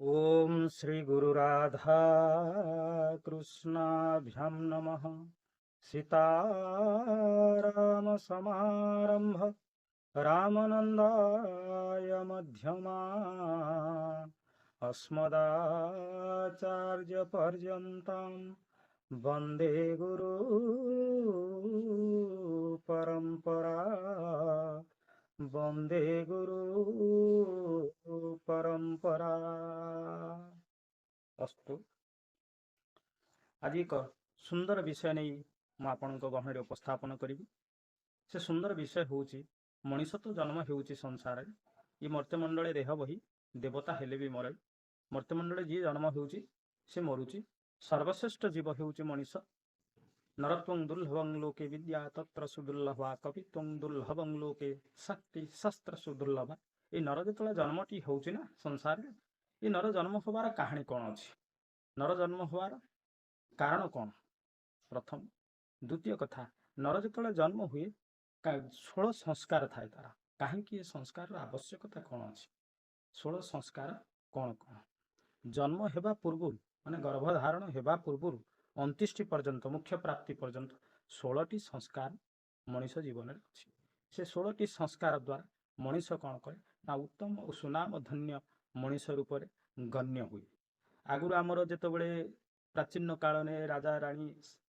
ଓମ୍ ଶ୍ରୀ ଗୁରୁ ରାଧା କୃଷ୍ଣାଭ୍ୟାಂ ନମଃ। ସୀତାରାମ ସମାରମ୍ଭ ରାମାନନ୍ଦାୟ ମଧ୍ୟମା ଅସ୍ମଦାଚାର୍ଯ୍ୟ ପର୍ଯ୍ୟନ୍ତାಂ ବନ୍ଦେ ଗୁରୁ ପରମ୍ପରା, ବନ୍ଦେ ଗୁରୁ ପରମ୍ପରା। ଅସ୍ତୁ। ଆଜି ଏକ ସୁନ୍ଦର ବିଷୟ ନେଇ ମୁଁ ଆପଣଙ୍କ ଗହଣରେ ଉପସ୍ଥାପନ କରିବି। ସେ ସୁନ୍ଦର ବିଷୟ ହେଉଛି, ମଣିଷ ତ ଜନ୍ମ ହେଉଛି ସଂସାରରେ, ଏ ମର୍ତ୍ତ୍ୟମଣ୍ଡଳେ ଦେହ ବହି ଦେବତା ହେଲେ ବି ମରେ। ମର୍ତ୍ତ୍ୟମଣ୍ଡଳରେ ଯିଏ ଜନ୍ମ ହେଉଛି ସେ ମରୁଛି। ସର୍ବଶ୍ରେଷ୍ଠ ଜୀବ ହେଉଛି ମଣିଷ। ନରତ୍ୱଂ ଦୁର୍ଲଭଂ ଲୋକେ ବିଦ୍ୟା ତତ୍ର ସୁଦୁର୍ଲଭା, କବିତ୍ୱଂ ଦୁର୍ଲଭଂ ଲୋକେ ଶକ୍ତି ଶାସ୍ତ୍ର ସୁଦୁର୍ଲଭା। ଏଇ ନର ଯେତେବେଳେ ଜନ୍ମଟି ହେଉଛି ନା ସଂସାରରେ, ଏ ନର ଜନ୍ମ ହେବାର କାହାଣୀ କ'ଣ ଅଛି, ନର ଜନ୍ମ ହେବାର କାରଣ କ'ଣ ପ୍ରଥମ। ଦ୍ୱିତୀୟ କଥା, ନର ଯେତେବେଳେ ଜନ୍ମ ହୁଏ 16 ସଂସ୍କାର ଥାଏ ତାର। କାହିଁକି ଏ ସଂସ୍କାରର ଆବଶ୍ୟକତା କ'ଣ ଅଛି, 16 ସଂସ୍କାର କ'ଣ କ'ଣ? ଜନ୍ମ ହେବା ପୂର୍ବରୁ, ମାନେ ଗର୍ଭଧାରଣ ହେବା ପୂର୍ବରୁ ଅନ୍ତ୍ୟେଷ୍ଟି ପର୍ଯ୍ୟନ୍ତ, ମୁଖ୍ୟ ପ୍ରାପ୍ତି ପର୍ଯ୍ୟନ୍ତ 16ଟି ସଂସ୍କାର ମଣିଷ ଜୀବନରେ ଅଛି। ସେ 16ଟି ସଂସ୍କାର ଦ୍ୱାରା ମଣିଷ କ'ଣ କରେ ନା ଉତ୍ତମ ଓ ସୁନାମ ଧନ୍ୟ ମଣିଷ ରୂପରେ ଗଣ୍ୟ ହୁଏ। ଆଗରୁ ଆମର ଯେତେବେଳେ ପ୍ରାଚୀନ କାଳରେ ରାଜା ରାଣୀ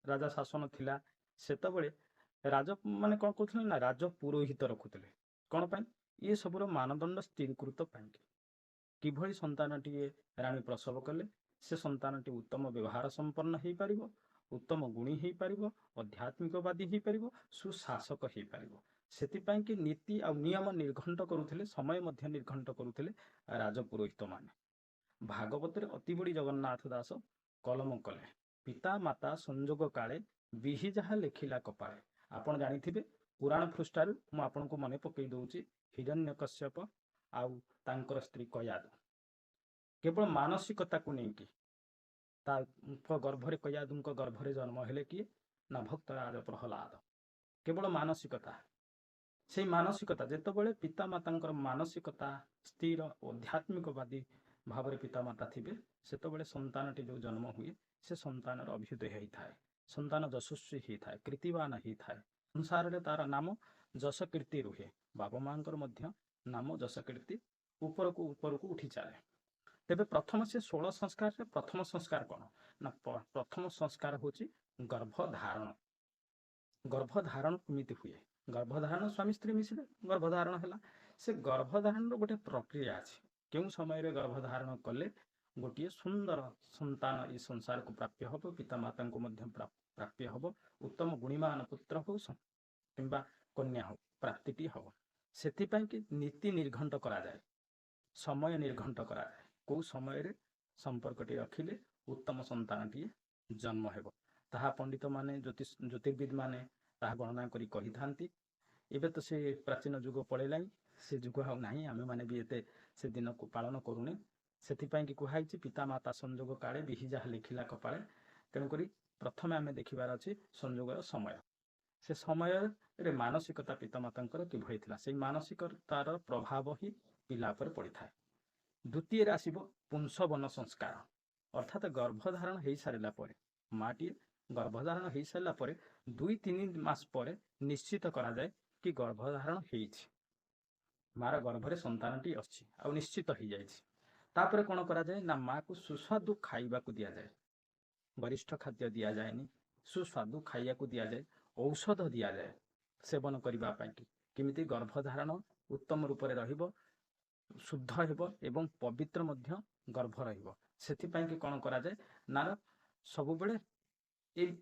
ରାଜା ଶାସନ ଥିଲା, ସେତେବେଳେ ରାଜ ମାନେ କ'ଣ କରୁଥିଲେ ନା ରାଜ ପୁରୋହିତ ରଖୁଥିଲେ। କ'ଣ ପାଇଁ? ଏ ସବୁର ମାନଦଣ୍ଡ ସ୍ଥିରୀକୃତ ପାଇଁକି, କିଭଳି ସନ୍ତାନଟିଏ ରାଣୀ ପ୍ରସବ କଲେ ସେ ସନ୍ତାନଟି ଉତ୍ତମ ବ୍ୟବହାର ସମ୍ପନ୍ନ ହେଇପାରିବ, ଉତ୍ତମ ଗୁଣୀ ହେଇପାରିବ, ଆଧ୍ୟାତ୍ମିକବାଦୀ ହେଇପାରିବ, ସୁଶାସକ ହେଇପାରିବ। ସେଥିପାଇଁ କି ନୀତି ଆଉ ନିୟମ ନିର୍ଘଣ୍ଟ କରୁଥିଲେ, ସମୟ ମଧ୍ୟ ନିର୍ଘଣ୍ଟ କରୁଥିଲେ ରାଜପୁରୋହିତମାନେ। ଭାଗବତରେ ଅତିବଡ଼ି ଜଗନ୍ନାଥ ଦାସ କଲମ କଲେ, ପିତା ମାତା ସଂଯୋଗ କାଳେ ବିହି ଯାହା ଲେଖିଲା କପାଳେ। ଆପଣ ଜାଣିଥିବେ ପୁରାଣ ପୃଷ୍ଠାରୁ ମୁଁ ଆପଣଙ୍କୁ ମନେ ପକେଇ ଦଉଛି, ହିରଣ୍ୟକଶ୍ୟପ ଆଉ ତାଙ୍କର ସ୍ତ୍ରୀ କୟାଦୁ କେବଳ ମାନସିକତାକୁ ନେଇକି ତାଙ୍କ ଗର୍ଭରେ, କୟାଦୁଙ୍କ ଗର୍ଭରେ ଜନ୍ମ ହେଲେ କିଏ ନା ଭକ୍ତରାଜ ପ୍ରହ୍ଲାଦ। କେବଳ ମାନସିକତା, ସେଇ ମାନସିକତା ଯେତେବେଳେ ପିତାମାତାଙ୍କର ମାନସିକତା ସ୍ଥିର ଆଧ୍ୟାତ୍ମିକବାଦୀ ଭାବରେ ପିତାମାତା ଥିବେ, ସେତେବେଳେ ସନ୍ତାନଟି ଯେଉଁ ଜନ୍ମ ହୁଏ ସେ ସନ୍ତାନର ଅଭ୍ୟୁଦୟ ହେଇଥାଏ, ସନ୍ତାନ ଯଶସ୍ୱୀ ହେଇଥାଏ, କୀର୍ତ୍ତିବାନ ହେଇଥାଏ, ସଂସାରରେ ତାର ନାମ ଯଶ କୀର୍ତ୍ତି ରୁହେ। ବାପା ମାଙ୍କର ମଧ୍ୟ ନାମ ଯଶ କୀର୍ତ୍ତି ଉପରକୁ ଉପରକୁ ଉଠି ଚାଲେ। ତେବେ ପ୍ରଥମ ସେ 16 ସଂସ୍କାରରେ ପ୍ରଥମ ସଂସ୍କାର କ'ଣ ନା ପ୍ରଥମ ସଂସ୍କାର ହେଉଛି ଗର୍ଭଧାରଣ। ଗର୍ଭଧାରଣ କେମିତି ହୁଏ? ଗର୍ଭଧାରଣ ସ୍ୱାମୀ ସ୍ତ୍ରୀ ମିଶିଲେ ଗର୍ଭଧାରଣ ହେଲା। ସେ ଗର୍ଭଧାରଣର ଗୋଟେ ପ୍ରକ୍ରିୟା ଅଛି। କେଉଁ ସମୟରେ ଗର୍ଭଧାରଣ କଲେ ଗୋଟିଏ ସୁନ୍ଦର ସନ୍ତାନ ଏ ସଂସାରକୁ ପ୍ରାପ୍ୟ ହେବ, ପିତାମାତାଙ୍କୁ ମଧ୍ୟ ପ୍ରାପ୍ୟ ହେବ, ଉତ୍ତମ ଗୁଣିମାନ ପୁତ୍ର ହଉ କିମ୍ବା କନ୍ୟା ହଉ ପ୍ରାପ୍ତିଟି ହେବ। ସେଥିପାଇଁ କି ନୀତି ନିର୍ଘଣ୍ଟ କରାଯାଏ, ସମୟ ନିର୍ଘଣ୍ଟ କରାଯାଏ। କେଉଁ ସମୟରେ ସମ୍ପର୍କଟି ରଖିଲେ ଉତ୍ତମ ସନ୍ତାନଟିଏ ଜନ୍ମ ହେବ, ତାହା ପଣ୍ଡିତମାନେ ଜ୍ୟୋତିର୍ବିଦ ମାନେ ତାହା ଗଣନା କରି କହିଥାନ୍ତି। ଏବେ ତ ସେ ପ୍ରାଚୀନ ଯୁଗ ପଳେଇଲାଣି, ସେ ଯୁଗ ଆଉ ନାହିଁ, ଆମେମାନେ ବି ଏତେ ସେ ଦିନକୁ ପାଳନ କରୁନେ। ସେଥିପାଇଁ କି କୁହାହେଇଛି ପିତାମାତା ସଂଯୋଗ କାଳେ ବିହି ଯାହା ଲେଖିଲା କପାଳେ। ତେଣୁକରି ପ୍ରଥମେ ଆମେ ଦେଖିବାର ଅଛି ସଂଯୋଗର ସମୟ। ସେ ସମୟରେ ମାନସିକତା ପିତାମାତାଙ୍କର କିଭଳି ଥିଲା, ସେଇ ମାନସିକତାର ପ୍ରଭାବ ହିଁ ପିଲା ଉପରେ ପଡ଼ିଥାଏ। ଦ୍ୱିତୀୟରେ ଆସିବ ପୁଂସବନ ସଂସ୍କାର, ଅର୍ଥାତ ଗର୍ଭଧାରଣ ହେଇସାରିଲା ପରେ, ମାଟିଏ ଗର୍ଭଧାରଣ ହେଇସାରିଲା ପରେ 2-3 ମାସ ପରେ ନିଶ୍ଚିତ କରାଯାଏ କି ଗର୍ଭଧାରଣ ହେଇଛି, ମାର ଗର୍ଭରେ ସନ୍ତାନଟି ଅଛି ଆଉ ନିଶ୍ଚିତ ହେଇଯାଇଛି। ତାପରେ କ'ଣ କରାଯାଏ ନା ମାକୁ ସୁସ୍ୱାଦୁ ଖାଇବାକୁ ଦିଆଯାଏ, ଗରିଷ୍ଠ ଖାଦ୍ୟ ଦିଆଯାଏନି, ସୁସ୍ୱାଦୁ ଖାଇବାକୁ ଦିଆଯାଏ, ଔଷଧ ଦିଆଯାଏ ସେବନ କରିବା ପାଇଁକି, କେମିତି ଗର୍ଭଧାରଣ ଉତ୍ତମ ରୂପରେ ରହିବ, ଶୁଦ୍ଧ ହେବ ଏବଂ ପବିତ୍ର ମଧ୍ୟ ଗର୍ଭ ରହିବ। ସେଥିପାଇଁ କି କ'ଣ କରାଯାଏ ନା ସବୁବେଳେ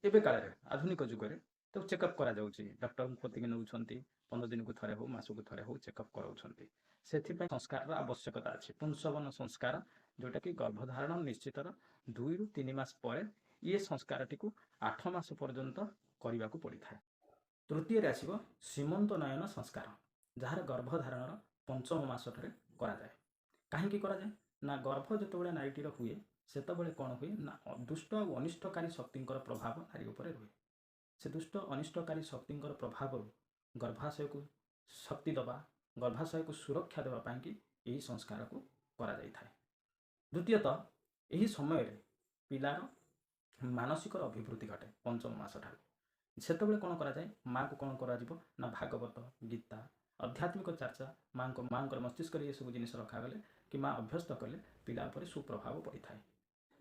ଏବେ କାଳରେ ଆଧୁନିକ ଯୁଗରେ ତାକୁ ଚେକଅପ୍ କରାଯାଉଛି, ଡକ୍ଟରଙ୍କ କତିକି ନେଉଛନ୍ତି, 15 ଦିନକୁ ଥରେ ହଉ ମାସକୁ ଥରେ ହଉ ଚେକଅପ୍ କରାଉଛନ୍ତି। ସେଥିପାଇଁ ସଂସ୍କାରର ଆବଶ୍ୟକତା ଅଛି, ପୁଂସବନ ସଂସ୍କାର, ଯେଉଁଟାକି ଗର୍ଭଧାରଣ ନିଶ୍ଚିତର 2ରୁ 3 ମାସ ପରେ ଇଏ ସଂସ୍କାରଟିକୁ 8 ମାସ ପର୍ଯ୍ୟନ୍ତ କରିବାକୁ ପଡ଼ିଥାଏ। ତୃତୀୟରେ ଆସିବ ସୀମନ୍ତ ନୟନ ସଂସ୍କାର, ଯାହାର ଗର୍ଭଧାରଣର 5ମ ମାସଠାରେ କରାଯାଏ। କାହିଁକି କରାଯାଏ ନା ଗର୍ଭ ଯେତେବେଳେ ନାରୀଟିର ହୁଏ ସେତେବେଳେ କ'ଣ ହୁଏ ନା ଦୁଷ୍ଟ ଆଉ ଅନିଷ୍ଟକାରୀ ଶକ୍ତିଙ୍କର ପ୍ରଭାବ ନାରୀ ଉପରେ ରୁହେ। ସେ ଦୁଷ୍ଟ ଅନିଷ୍ଟକାରୀ ଶକ୍ତିଙ୍କର ପ୍ରଭାବରୁ ଗର୍ଭାଶୟକୁ ଶକ୍ତି ଦେବା, ଗର୍ଭାଶୟକୁ ସୁରକ୍ଷା ଦେବା ପାଇଁକି ଏହି ସଂସ୍କାରକୁ କରାଯାଇଥାଏ। ଦ୍ୱିତୀୟତଃ, ଏହି ସମୟରେ ପିଲାର ମାନସିକର ଅଭିବୃଦ୍ଧି ଘଟେ ପଞ୍ଚମ ମାସ ଠାରୁ। ସେତେବେଳେ କ'ଣ କରାଯାଏ? ମାଆକୁ କ'ଣ କରାଯିବ ନା ଭାଗବତ, ଗୀତା, ଆଧ୍ୟାତ୍ମିକ ଚର୍ଚ୍ଚା, ମାଆଙ୍କର ମସ୍ତିଷ୍କରେ ଏସବୁ ଜିନିଷ ରଖାଗଲେ କି ମା ଅଭ୍ୟସ୍ତ କଲେ ପିଲା ଉପରେ ସୁପ୍ରଭାବ ପଡ଼ିଥାଏ।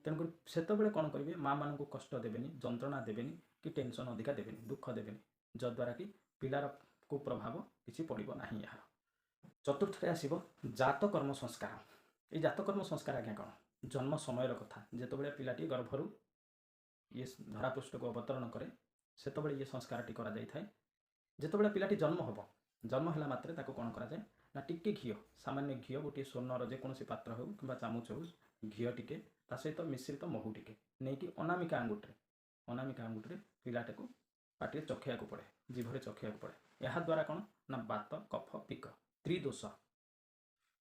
ତେଣୁକରି ସେତେବେଳେ କ'ଣ କରିବେ? ମାଆମାନଙ୍କୁ କଷ୍ଟ ଦେବେନି, ଯନ୍ତ୍ରଣା ଦେବେନି କି ଟେନସନ୍ ଅଧିକା ଦେବେନି, ଦୁଃଖ ଦେବେନି, ଯଦ୍ୱାରା କି ପିଲାର କୁପ୍ରଭାବ କିଛି ପଡ଼ିବ ନାହିଁ ଏହାର। ଚତୁର୍ଥରେ ଆସିବ ଜାତକର୍ମ ସଂସ୍କାର। ଏଇ ଜାତକର୍ମ ସଂସ୍କାର ଆଜ୍ଞା କ'ଣ? ଜନ୍ମ ସମୟର କଥା। ଯେତେବେଳେ ପିଲାଟି ଗର୍ଭରୁ ଇଏ ଧରାପୃଷ୍ଠକୁ ଅବତରଣ କରେ, ସେତେବେଳେ ଇଏ ସଂସ୍କାରଟି କରାଯାଇଥାଏ। ଯେତେବେଳେ ପିଲାଟି ଜନ୍ମ ହେବ, ଜନ୍ମ ହେଲା ମାତ୍ରେ ତାକୁ କ'ଣ କରାଯାଏ ନା ଟିକେ ଘିଅ, ସାମାନ୍ୟ ଘିଅ, ଗୋଟିଏ ସ୍ୱର୍ଣ୍ଣର ଯେକୌଣସି ପାତ୍ର ହେଉ କିମ୍ବା ଚାମଚ ହେଉ, ଘିଅ ଟିକେ, ତା ସହିତ ମିଶ୍ରିତ ମହୁ ଟିକେ ନେଇକି ଅନାମିକା ଆଙ୍ଗୁଠିରେ ପିଲାଟାକୁ ପାଟିରେ ଚଖେଇବାକୁ ପଡ଼େ, ଜିଭରେ ଚଖେଇବାକୁ ପଡ଼େ। ଏହାଦ୍ୱାରା କ'ଣ ନା ବାତ, କଫ, ପିକ ତ୍ରିଦୋଷ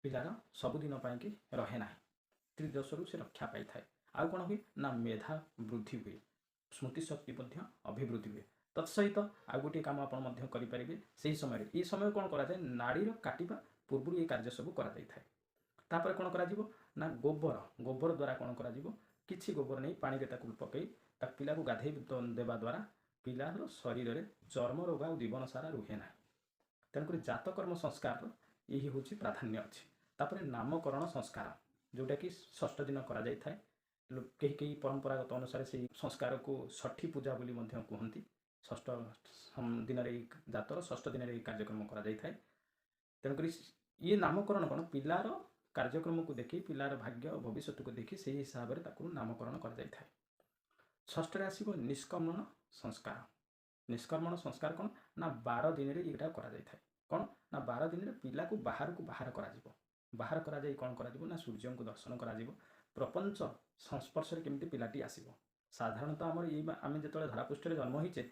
ପିଲାର ସବୁଦିନ ପାଇଁକି ରହେ ନାହିଁ, ତ୍ରିଦୋଷରୁ ସେ ରକ୍ଷା ପାଇଥାଏ। ଆଉ କ'ଣ ହୁଏ ନା ମେଧା ବୃଦ୍ଧି ହୁଏ, ସ୍ମୃତି ଶକ୍ତି ମଧ୍ୟ ଅଭିବୃଦ୍ଧି ହୁଏ। ତତ୍ସହିତ ଆଉ ଗୋଟିଏ କାମ ଆପଣ ମଧ୍ୟ କରିପାରିବେ ସେହି ସମୟରେ। ଏହି ସମୟ କ'ଣ କରାଯାଏ? ନାଡ଼ିର କାଟିବା ପୂର୍ବରୁ ଏ କାର୍ଯ୍ୟ ସବୁ କରାଯାଇଥାଏ। ତାପରେ କ'ଣ କରାଯିବ ନା ଗୋବର ଦ୍ୱାରା କ'ଣ କରାଯିବ? କିଛି ଗୋବର ନେଇ ପାଣିରେ ତାକୁ ପକାଇ ତା ପିଲାକୁ ଗାଧେଇ ଦେବା ଦ୍ୱାରା ପିଲାର ଶରୀରରେ ଚର୍ମ ରୋଗ ଆଉ ଜୀବନ ସାରା ରୁହେ ନାହିଁ। ତେଣୁକରି ଜାତକର୍ମ ସଂସ୍କାରର ଏହି ହେଉଛି ପ୍ରାଧାନ୍ୟ ଅଛି। ତାପରେ ନାମକରଣ ସଂସ୍କାର, ଯେଉଁଟାକି ଷଷ୍ଠ ଦିନ କରାଯାଇଥାଏ। କେହି କେହି ପରମ୍ପରାଗତ ଅନୁସାରେ ସେଇ ସଂସ୍କାରକୁ ଷଠି ପୂଜା ବୋଲି ମଧ୍ୟ କୁହନ୍ତି। ଷଷ୍ଠ ଦିନରେ, ଏଇ ଜାତର ଷଷ୍ଠ ଦିନରେ ଏହି କାର୍ଯ୍ୟକ୍ରମ କରାଯାଇଥାଏ। ତେଣୁକରି ଇଏ ନାମକରଣ କ'ଣ? ପିଲାର କାର୍ଯ୍ୟକ୍ରମକୁ ଦେଖି, ପିଲାର ଭାଗ୍ୟ ଭବିଷ୍ୟତକୁ ଦେଖି ସେଇ ହିସାବରେ ତାକୁ ନାମକରଣ କରାଯାଇଥାଏ। ଷଷ୍ଠରେ ଆସିବ ନିଷ୍କ୍ରମଣ ସଂସ୍କାର। ନିଷ୍କ୍ରମଣ ସଂସ୍କାର କ'ଣ ନା 12 ଦିନରେ ଏଇଟା କରାଯାଇଥାଏ। କ'ଣ ନା 12 ଦିନରେ ପିଲାକୁ ବାହାରକୁ ବାହାର କରାଯିବ। ବାହାର କରାଯାଇ କ'ଣ କରାଯିବ ନା ସୂର୍ଯ୍ୟଙ୍କୁ ଦର୍ଶନ କରାଯିବ। ପ୍ରପଞ୍ଚ ସଂସ୍ପର୍ଶରେ କେମିତି ପିଲାଟି ଆସିବ? ସାଧାରଣତଃ ଆମର ଏଇ ଆମେ ଯେତେବେଳେ ଧରାପୃଷ୍ଠରେ ଜନ୍ମ ହେଇଛେ,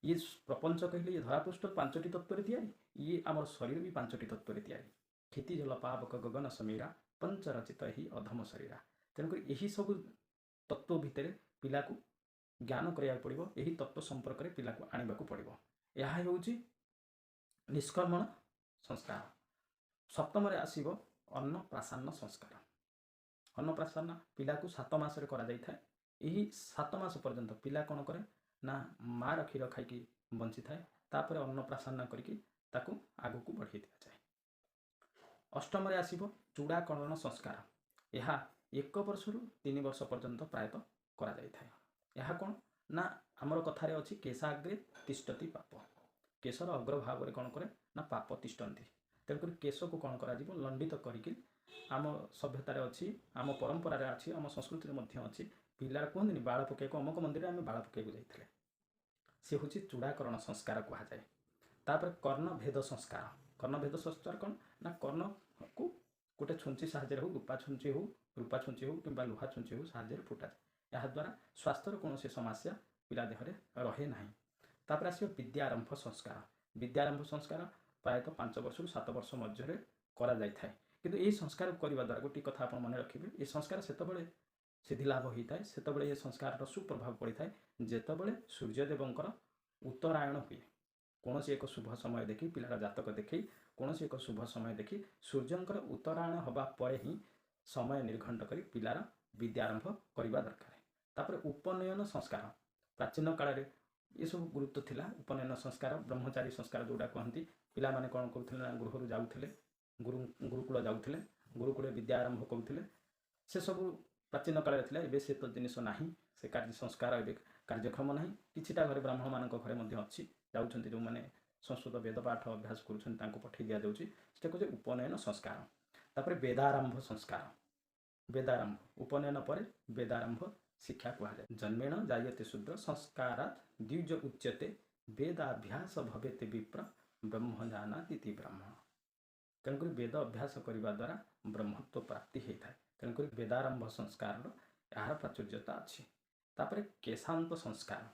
ଇଏ ପ୍ରପଞ୍ଚ କହିଲେ ଇଏ ଧରାପୃଷ୍ଠ ପାଞ୍ଚଟି ତତ୍ତ୍ୱରେ ତିଆରି, ଇଏ ଆମର ଶରୀର ବି ପାଞ୍ଚଟି ତତ୍ତ୍ୱରେ ତିଆରି। କ୍ଷିତି ଜଳ ପାବକ ଗଗନ ସମୀରା, ପଞ୍ଚରଚିତ ଏହି ଅଧମ ଶରୀରା। ତେଣୁକରି ଏହି ସବୁ ତତ୍ତ୍ୱ ଭିତରେ ପିଲାକୁ ଜ୍ଞାନ କରିବାକୁ ପଡ଼ିବ, ଏହି ତତ୍ତ୍ୱ ସମ୍ପର୍କରେ ପିଲାକୁ ଆଣିବାକୁ ପଡ଼ିବ। ଏହା ହେଉଛି ନିଷ୍କ୍ରମଣ ସଂସ୍କାର। ସପ୍ତମରେ ଆସିବ ଅନ୍ନପ୍ରାସନ୍ନ ସଂସ୍କାର। ଅନ୍ନପ୍ରାସନ୍ନ ପିଲାକୁ 7 ମାସରେ କରାଯାଇଥାଏ। ଏହି 7 ମାସ ପର୍ଯ୍ୟନ୍ତ ପିଲା କ'ଣ କରେ ନା ମାଆର କ୍ଷୀର ଖାଇକି ବଞ୍ଚିଥାଏ। ତାପରେ ଅନ୍ନପ୍ରାସନ୍ନ କରିକି ତାକୁ ଆଗକୁ ବଢ଼େଇ ଦିଆଯାଏ। ଅଷ୍ଟମରେ ଆସିବ ଚୂଡ଼ାକରଣ ସଂସ୍କାର। ଏହା 1 ବର୍ଷରୁ 3 ବର୍ଷ ପର୍ଯ୍ୟନ୍ତ ପ୍ରାୟତଃ କରାଯାଇଥାଏ। ଏହା କ'ଣ ନା ଆମର କଥାରେ ଅଛି, କେଶାଗ୍ରେ ତିଷ୍ଠତି ପାପ। କେଶର ଅଗ୍ରଭାବରେ କ'ଣ କରେ ନା ପାପ ତିଷ୍ଠନ୍ତି। ତେଣୁକରି କେଶକୁ କ'ଣ କରାଯିବ? ଲଣ୍ଡିତ କରିକି। ଆମ ସଭ୍ୟତାରେ ଅଛି, ଆମ ପରମ୍ପରାରେ ଅଛି, ଆମ ସଂସ୍କୃତିରେ ମଧ୍ୟ ଅଛି। ପିଲାର କୁହନ୍ତିନି ବାଳ ପକାଇବାକୁ, ଅମକ ମନ୍ଦିରରେ ଆମେ ବାଳ ପକାଇବାକୁ ଯାଇଥିଲେ, ସେ ହେଉଛି ଚୂଡ଼ାକରଣ ସଂସ୍କାର କୁହାଯାଏ। ତାପରେ କର୍ଣ୍ଣଭେଦ ସଂସ୍କାର। କର୍ଣ୍ଣଭେଦ ସଂସ୍କାର କ'ଣ ନା କର୍ଣ୍ଣକୁ ଗୋଟେ ଛୁଞ୍ଚି ସାହାଯ୍ୟରେ ହଉ, ରୂପା ଛୁଞ୍ଚି ହଉ କିମ୍ବା ଲୁହା ଛୁଞ୍ଚି ହଉ ସାହାଯ୍ୟରେ ଫୁଟାଯାଏ। ଏହାଦ୍ୱାରା ସ୍ୱାସ୍ଥ୍ୟର କୌଣସି ସମସ୍ୟା ପିଲା ଦେହରେ ରହେ ନାହିଁ। ତାପରେ ଆସିବ ବିଦ୍ୟାରମ୍ଭ ସଂସ୍କାର। ବିଦ୍ୟାରମ୍ଭ ସଂସ୍କାର ପ୍ରାୟତଃ 5 ବର୍ଷରୁ 7 ବର୍ଷ ମଧ୍ୟରେ କରାଯାଇଥାଏ। କିନ୍ତୁ ଏହି ସଂସ୍କାର କରିବା ଦ୍ୱାରା ଗୋଟିଏ କଥା ଆପଣ ମନେ ରଖିବେ, ଏ ସଂସ୍କାର ସେତେବେଳେ ସିଦ୍ଧିଲାଭ ହୋଇଥାଏ, ସେତେବେଳେ ଏ ସଂସ୍କାରର ସୁପ୍ରଭାବ ପଡ଼ିଥାଏ, ଯେତେବେଳେ ସୂର୍ଯ୍ୟଦେବଙ୍କର ଉତ୍ତରାୟଣ ହୁଏ। କୌଣସି ଏକ ଶୁଭ ସମୟ ଦେଖି, ପିଲାର ଜାତକ ଦେଖି, କୌଣସି ଏକ ଶୁଭ ସମୟ ଦେଖି ସୂର୍ଯ୍ୟଙ୍କର ଉତ୍ତରାୟଣ ହେବା ପରେ ହିଁ ସମୟ ନିର୍ଘଣ୍ଟ କରି ପିଲାର ବିଦ୍ୟାରମ୍ଭ କରିବା ଦରକାର। ତାପରେ ଉପନୟନ ସଂସ୍କାର। ପ୍ରାଚୀନ କାଳରେ ଏସବୁ ଗୁରୁତ୍ୱ ଥିଲା। ଉପନୟନ ସଂସ୍କାର, ବ୍ରହ୍ମଚାରୀ ସଂସ୍କାର ଯେଉଁଟା କୁହନ୍ତି, ପିଲାମାନେ କ'ଣ କରୁଥିଲେ ନା ଗୃହରୁ ଯାଉଥିଲେ, ଗୁରୁକୁଳ ଯାଉଥିଲେ, ଗୁରୁକୁଳରେ ବିଦ୍ୟା ଆରମ୍ଭ କରୁଥିଲେ। ସେସବୁ ପ୍ରାଚୀନ କାଳରେ ଥିଲା। ଏବେ ସେ ତ ଜିନିଷ ନାହିଁ, ସେ କାର୍ଯ୍ୟ ସଂସ୍କାର ଏବେ କାର୍ଯ୍ୟକ୍ଷମ ନାହିଁ। କିଛିଟା ଘରେ, ବ୍ରାହ୍ମଣମାନଙ୍କ ଘରେ ମଧ୍ୟ ଅଛି, ଯାଉଛନ୍ତି। ଯେଉଁମାନେ ସଂସ୍କୃତ ବେଦ ପାଠ ଅଭ୍ୟାସ କରୁଛନ୍ତି, ତାଙ୍କୁ ପଠାଇ ଦିଆଯାଉଛି। ସେଟା କହୁଛି ଉପନୟନ ସଂସ୍କାର। ତାପରେ ବେଦାରମ୍ଭ ସଂସ୍କାର। ବେଦାରମ୍ଭ, ଉପନୟନ ପରେ ବେଦାରମ୍ଭ ଶିକ୍ଷା କୁହାଯାଏ। ଜନ୍ମେଣ ଜାୟତେ ଶୂଦ୍ର, ସଂସ୍କାରାତ୍ ଦ୍ୱିଜ ଉଚ୍ୟତେ, ବେଦାଭ୍ୟାସ ଭବେତେ ବିପ୍ର, ବ୍ରହ୍ମ ଜାନାତିତି ବ୍ରାହ୍ମଣ। ତେଣୁକରି ବେଦ ଅଭ୍ୟାସ କରିବା ଦ୍ୱାରା ବ୍ରହ୍ମତ୍ୱ ପ୍ରାପ୍ତି ହେଇଥାଏ। ତେଣୁକରି ବେଦାରମ୍ଭ ସଂସ୍କାରର ଏହାର ପ୍ରାଚୁର୍ଯ୍ୟତା ଅଛି। ତାପରେ କେଶାନ୍ତ ସଂସ୍କାର।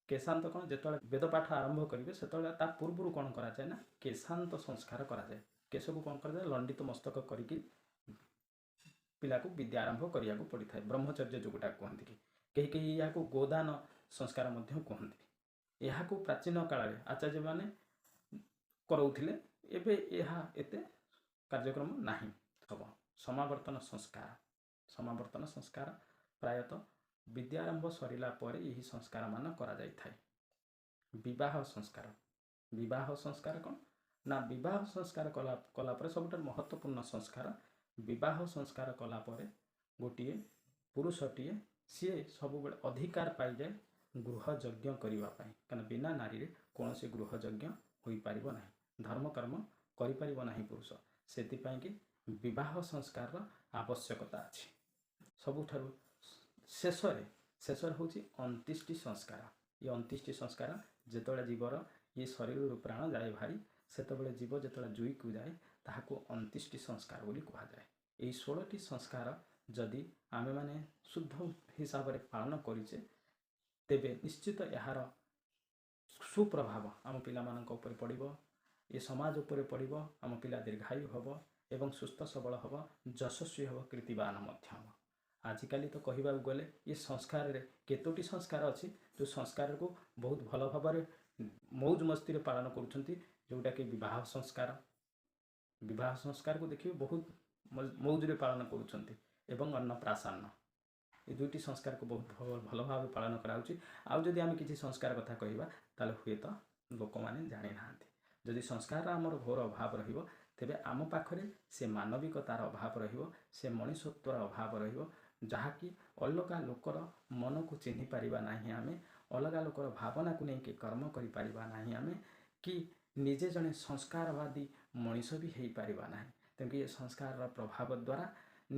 କେଶାନ୍ତ କ'ଣ? ଯେତେବେଳେ ବେଦ ପାଠ ଆରମ୍ଭ କରିବେ, ସେତେବେଳେ ତା ପୂର୍ବରୁ କ'ଣ କରାଯାଏ ନା କେଶାନ୍ତ ସଂସ୍କାର କରାଯାଏ। କେଶକୁ କ'ଣ କରାଯାଏ? ଲଣ୍ଡିତ ମସ୍ତକ କରିକି ପିଲାକୁ ବିଦ୍ୟା ଆରମ୍ଭ କରିବାକୁ ପଡ଼ିଥାଏ। ବ୍ରହ୍ମଚର୍ଯ୍ୟ ଯୋଗଟା କୁହନ୍ତି କି କେହି କେହି ଏହାକୁ ଗୋଦାନ ସଂସ୍କାର ମଧ୍ୟ କୁହନ୍ତି। ଏହାକୁ ପ୍ରାଚୀନ କାଳରେ ଆଚାର୍ଯ୍ୟମାନେ କରାଉଥିଲେ। ଏବେ ଏହା ଏତେ କାର୍ଯ୍ୟକ୍ରମ ନାହିଁ। ହେବ ସମାବର୍ତ୍ତନ ସଂସ୍କାର। ସମାବର୍ତ୍ତନ ସଂସ୍କାର ପ୍ରାୟତଃ ବିଦ୍ୟାରମ୍ଭ ସରିଲା ପରେ ଏହି ସଂସ୍କାରମାନ କରାଯାଇଥାଏ। ବିବାହ ସଂସ୍କାର। ବିବାହ ସଂସ୍କାର କ'ଣ ନା, ବିବାହ ସଂସ୍କାର କଲା ପରେ ସବୁଠାରୁ ମହତ୍ତ୍ୱପୂର୍ଣ୍ଣ ସଂସ୍କାର। ବିବାହ ସଂସ୍କାର କଲା ପରେ ଗୋଟିଏ ପୁରୁଷଟିଏ ସିଏ ସବୁବେଳେ ଅଧିକାର ପାଇଯାଏ ଗୃହ ଯଜ୍ଞ କରିବା ପାଇଁ, କାରଣ ବିନା ନାରୀରେ କୌଣସି ଗୃହ ଯଜ୍ଞ ହୋଇପାରିବ ନାହିଁ, ଧର୍ମକର୍ମ କରିପାରିବ ନାହିଁ ପୁରୁଷ। ସେଥିପାଇଁକି ବିବାହ ସଂସ୍କାରର ଆବଶ୍ୟକତା ଅଛି। ସବୁଠାରୁ ଶେଷରେ ହେଉଛି ଅନ୍ତ୍ୟେଷ୍ଟି ସଂସ୍କାର। ଏ ଅନ୍ତ୍ୟେଷ୍ଟି ସଂସ୍କାର ଯେତେବେଳେ ଜୀବର ଏ ଶରୀରରୁ ପ୍ରାଣ ଯାଏ ଭାରି, ସେତେବେଳେ ଜୀବ ଯେତେବେଳେ ଜୁଇକୁ ଯାଏ ତାହାକୁ ଅନ୍ତ୍ୟେଷ୍ଟି ସଂସ୍କାର ବୋଲି କୁହାଯାଏ। ଏହି 16ଟି ସଂସ୍କାର ଯଦି ଆମେମାନେ ଶୁଦ୍ଧ ହିସାବରେ ପାଳନ କରିଛେ, ତେବେ ନିଶ୍ଚିତ ଏହାର ସୁପ୍ରଭାବ ଆମ ପିଲାମାନଙ୍କ ଉପରେ ପଡ଼ିବ, ଏ ସମାଜ ଉପରେ ପଡ଼ିବ। ଆମ ପିଲା ଦୀର୍ଘାୟୁ ହେବ ଏବଂ ସୁସ୍ଥ ସବଳ ହେବ, ଯଶସ୍ୱୀ ହେବ, କୀର୍ତ୍ତିବାନ ମଧ୍ୟ ହେବ। ଆଜିକାଲି ତ କହିବାକୁ ଗଲେ ଏ ସଂସ୍କାରରେ କେତୋଟି ସଂସ୍କାର ଅଛି ଯେଉଁ ସଂସ୍କାରକୁ ବହୁତ ଭଲ ଭାବରେ ମୌଜ ମସ୍ତିରେ ପାଳନ କରୁଛନ୍ତି, ଯେଉଁଟାକି ବିବାହ ସଂସ୍କାର। ବିବାହ ସଂସ୍କାରକୁ ଦେଖିବେ ବହୁତ ମୌଜରେ ପାଳନ କରୁଛନ୍ତି, ଏବଂ ଅନ୍ନପ୍ରାସନ୍ନ, ଏ ଦୁଇଟି ସଂସ୍କାରକୁ ବହୁତ ଭଲ ଭାବେ ପାଳନ କରାଯାଉଛି। ଆଉ ଯଦି ଆମେ କିଛି ସଂସ୍କାର କଥା କହିବା, ତାହେଲେ ହୁଏତ ଲୋକମାନେ ଜାଣିନାହାନ୍ତି। ଯଦି ସଂସ୍କାରର ଆମର ଘୋର ଅଭାବ ରହିବ, ତେବେ ଆମ ପାଖରେ ସେ ମାନବିକତାର ଅଭାବ ରହିବ, ସେ ମଣିଷତ୍ୱର ଅଭାବ ରହିବ, ଯାହାକି ଅଲଗା ଲୋକର ମନକୁ ଚିହ୍ନି ପାରିବା ନାହିଁ ଆମେ, ଅଲଗା ଲୋକର ଭାବନାକୁ ନେଇକି କର୍ମ କରିପାରିବା ନାହିଁ ଆମେ, କି ନିଜେ ଜଣେ ସଂସ୍କାରବାଦୀ ମଣିଷ ବି ହେଇପାରିବା ନାହିଁ। ତେଣୁ ଏ ସଂସ୍କାରର ପ୍ରଭାବ ଦ୍ୱାରା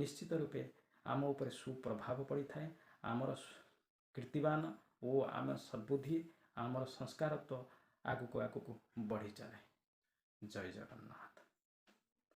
ନିଶ୍ଚିତ ରୂପେ ଆମ ଉପରେ ସୁପ୍ରଭାବ ପଡ଼ିଥାଏ। ଆମର କୀର୍ତ୍ତିବାନ ଓ ଆମ ସଦ୍ବୁଦ୍ଧି, ଆମର ସଂସ୍କାରତ୍ୱ ଆଗକୁ ଆଗକୁ ବଢ଼ି ଚାଲେ। ଜୟ ଜଗନ୍ନାଥ।